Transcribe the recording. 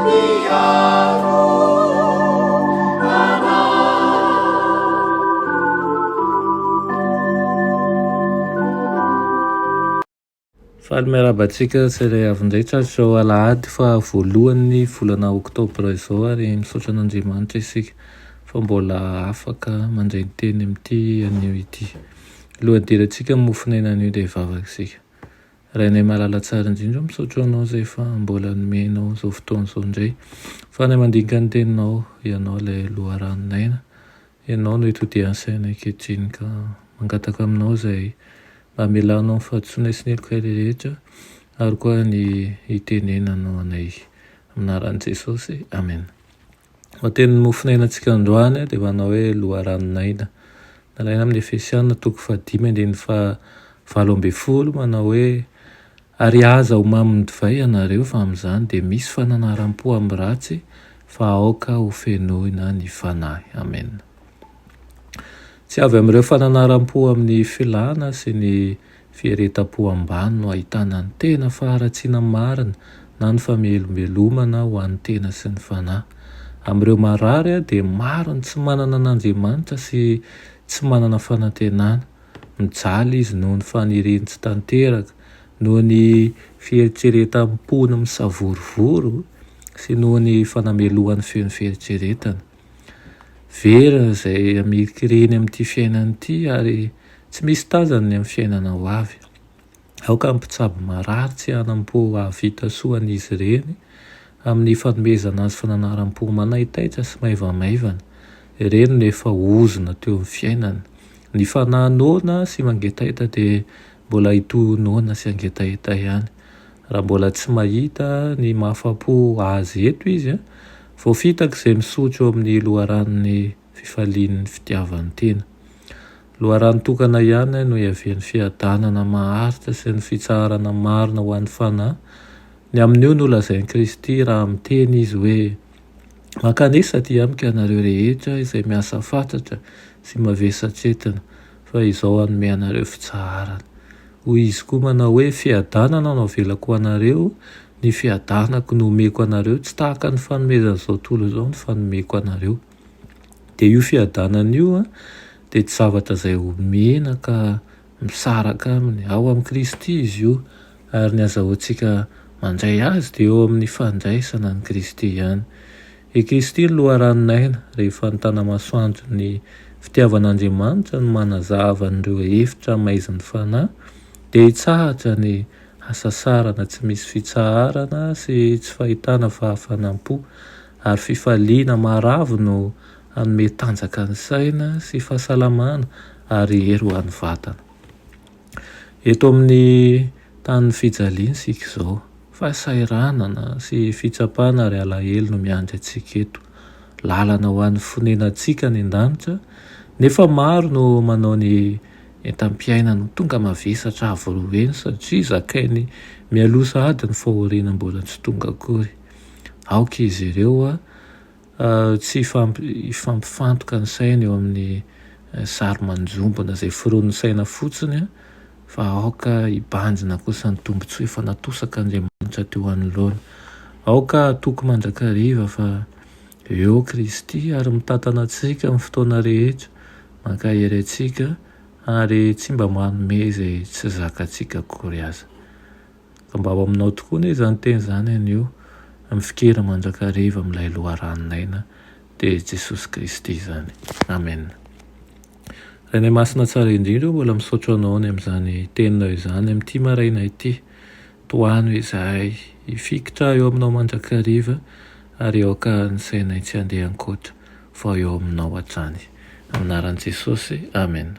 Mpiaro anay. Faly miarahaba antsika tsirairay avy indray tratry izao alahady faha voalohan'ny volana oktobra izao ary misaotra an'Andriamanitra isika fa mbola afaka mandray ny teny amin'ity anio ity. Alohan'ny hidirantsika amin'ny mofon'aina anio dia hivavaka isika. Rainay malala tsara indrindra, misaotra anao izay fa mbola nomenao izao fotoana izao indray. Fa ny mandinika ny teninao, ianao ilay loharanon'aina. Ianao no itodihan'ny saina ankehitriny ka mangataka aminao izay mba hamelanao ny fahadisoanay sy ny helokay rehetra ary koa ny hitenenanao anay. Amin'ny anaran'i Jesosy, Amena. Lohatenin'ny mofonainantsika androany dia manao hoe loharanon'aina. Nalaina amin'ny Efesiana toko fahadimy andininy faha 18 manao hoe Ary aza ho mamin'ny divay ianareo fa amin'izany dia misy fananaram-po amin'ny ratsy fa aoka ho fenoina ny Fanahy. Amena. Tsy avy amin'ireo fananaram-po amin'ny filàna sy ny fieretam-po ambany no ahitana ny tena faharatsiana marina na ny famelombelomana ho an'ny tena sy ny fanahy. Amin'ireo marary dia maro ny tsy manana an'Andriamanitra sy tsy manana fanantenana. Mijaly izy noho ny faniriany tsy tanteraka, noho ny fieritreretam-pony misavorovoro sy noho ny fanamelohany feno fieritreretana. Very izay amirikiriny amin'ity fiainana ity ary tsy misy tazany ny amin'ny fiainana ho avy. Aoka ny mpitsabo marary tsy hanam-po hahavita soa an'izy ireny amin'ny fanomezana azy fananaram-po manaitaitra sy maivamaivana. Ireny no efa ozona teo amin'ny fiainany. Ny fanahy noana sy mangetaheta dia mbola hitohy ho noana sy hangetaheta ihany. Raha mbola tsy mahita ny mahafapo azy eto izy, voafitaka izay misotro eo amin'ny loharanon'ny fifalian'ny fitiavan-tena. Loharano tokana ihany no hiavian'ny fiadanana maharitra sy ny fitsaharana marina ho an'ny fanahy. Ny amin'io no lazain'i Kristy raha miteny Izy hoe, Mankanesa aty amiko ianareo rehetra izay miasa fatratra sy mavesatretina, fa izao hanome anareo fitsaharana. Hoy Izy koa manao hoe, Fiadanana no avelako ho anareo, ny fiadanako no omeko anareo, tsy tahaka ny fanomezan'izao tontolo izao ny fanomeko anareo. Dia io fiadanana io dia tsy zavatra izay omena ka misaraka aminy. Ao amin'i Kristy izy io ary ny azahoantsika mandray azy dia eo amin'ny fandraisana an'i Kristy ihany. I Kristy no loharanon'aina, rehefa ny tanamasoandron'ny fitiavan'Andriamanitra no manazava an'ireo efitra maizin'ny fanahy, dia hitsahatra ny hasasarana tsy misy fitsaharana sy tsy fahitana fahafanam-po, ary fifaliana maharavo no hanome tanjaka ny saina sy fahasalamana ary hery ho an'ny vatana. Eto amin'ny tanin'ny fijaliana isika izao. Fahasahiranana sy fitsapana ary alahelo no miandry antsika eto. Lalana ho an'ny fonenantsika any an-danitra, nefa maro no manao ny entam-piainany ho tonga mavesatra avo roa heny satria zakainy mialoha sahady ny fahoriana mbola tsy tonga akory. Aoka izy ireo tsy hifampifantoka ny sainy eo amin'ny sary manjombona izay foronin'ny saina fotsiny fa aoka hibanjina kosa ny tombontsoa efa natosak'Andriamanitra teo anoloana. Aoka hatoky mandrakariva fa eo Kristy ary mitantana antsika amin'ny fotoana rehetra, mankahery antsika ary tsy mba manome izay tsy zakantsika akory aza. Ka mba ao aminao tokoa anie izany teny izany anio, mifikira mandrakariva amin'ilay loharanon'aina dia Jesosy Kristy izany. Amen. Rainay Masina tsara indrindra o, mbola misaotra anao ny amin'izany teninao izany amin'ity maraina ity. Tohano izahay hifikitra eo aminao mandrakariva ary aoka ny sainay tsy handeha ankoatra fa eo aminao hatrany. Amin'ny anaran'i Jesosy. Amen.